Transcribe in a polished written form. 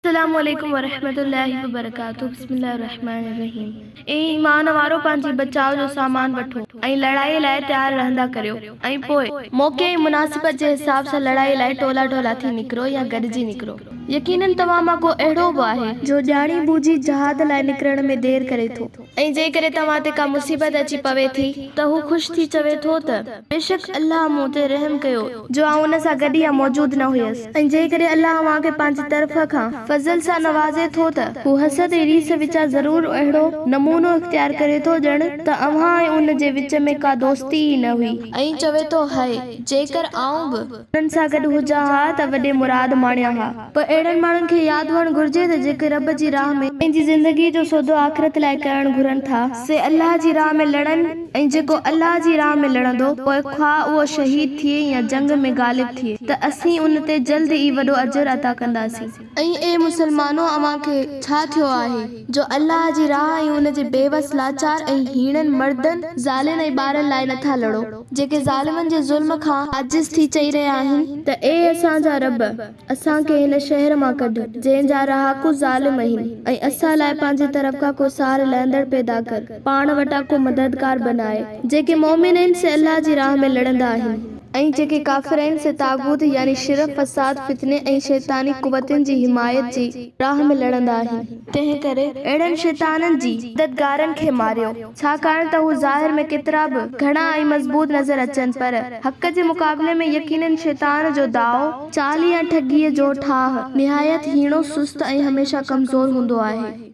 السلام عليڪم ورحمة الله وبرڪاته بسم الله الرحمٰن الرحيم اي ايمان وارو پنهنجي بچاء جو سامان وٺو ۽ لڙائي لاء تيار رهندا ڪريو ۽ پوء موقعي ۽ مناسبت جي حساب سان لڙائي لاء ٽولا ٽولا ٿي نڪرو يا گڏجي نڪرو يقيناً توهان مان ڪو اهڙو به آهي جو ڄاڻي ٻوجهي جهاد لاء نڪرڻ ۾ دير ڪري ٿو. ۽ جيڪڏهن توهان تي ڪا مصيبت اچي پوي ٿي ته هو خوش ٿي چوي ٿو ته، بيشڪ الله مون تي رحم ڪيو جو آئون ان سان گڏ يا موجود نه هيس. ۽ جيڪڏهن الله اوهان کي پنهنجي طرف کان فضل سان نوازي ٿو ته هو حسد ۽ ريس وچان ضرور اهڙو نمونو اختيار ڪري ٿو ڄڻ ته اوهان ۽ ان جي وچ ۾ ڪا دوستي ئي نه هئي. ۽ چوي ٿو، هاء! جيڪر آئون به. انهن سان گڏ هجان ها ته وڏي مراد ماڻيان ها. پر اهڙن ماڻهن کي ياد هئڻ گهرجي ته جيڪي رب جي راهه ۾. پنهنجي زندگيء جو سودو آخرت لاء ڪرڻ گهرن ٿا، سي الله جي راهه ۾ لڙن ۽ جيڪو الله جي راهه ۾ لڙندو، پوء خواهه اهو شهيد ٿئي يا جنگ ۾ غالب ٿئي، ته اسين ان تي جلد ئي وڏو اجر عطا ڪنداسين. ۽ اي مسلمانو! اوهان کي ڇا ٿيو آهي، جو الله جي راهه ۽ ان جي بيوس، لاچار ۽ هيڻن مردن، زالن ۽ ٻارن لاء نٿا لڙو، جيڪي ظالمن جي ظلم کان عاجز ٿي چئي رهيا آهن ته اي اسان جا رب! اسان کي هن شهر مان ڪڍ، جنهن جا رهاڪو ظالم آهن ۽ اسان لاء پنهنجي طرف کان ڪو سار لهندڙ پيدا ڪر، پاڻ وٽان ڪو مددگار بناء. جيڪي مؤمن آهن سي الله جي راهه ۾ لڙندا آهن. ۽ جيڪي ڪافر آهن سي طاغوت يعني شرڪ، فساد، فتني ۽ شيطاني قوتن جي حمايت جي راهه ۾ لڙندا آهن. تنهنڪري اهڙن شيطانن جي مددگارن کي ماريو، ڇاڪاڻ ته هو ظاهر ۾ ڪيترا به گهڻا ۽ مضبوط نظر اچن پر حق جي مقابلي ۾ يقيناً شيطان جو داء، چال يا ٺڳيء جو ٺاهه، نهايت هيڻو، سست ۽ هميشه ڪمزور هوندو آهي.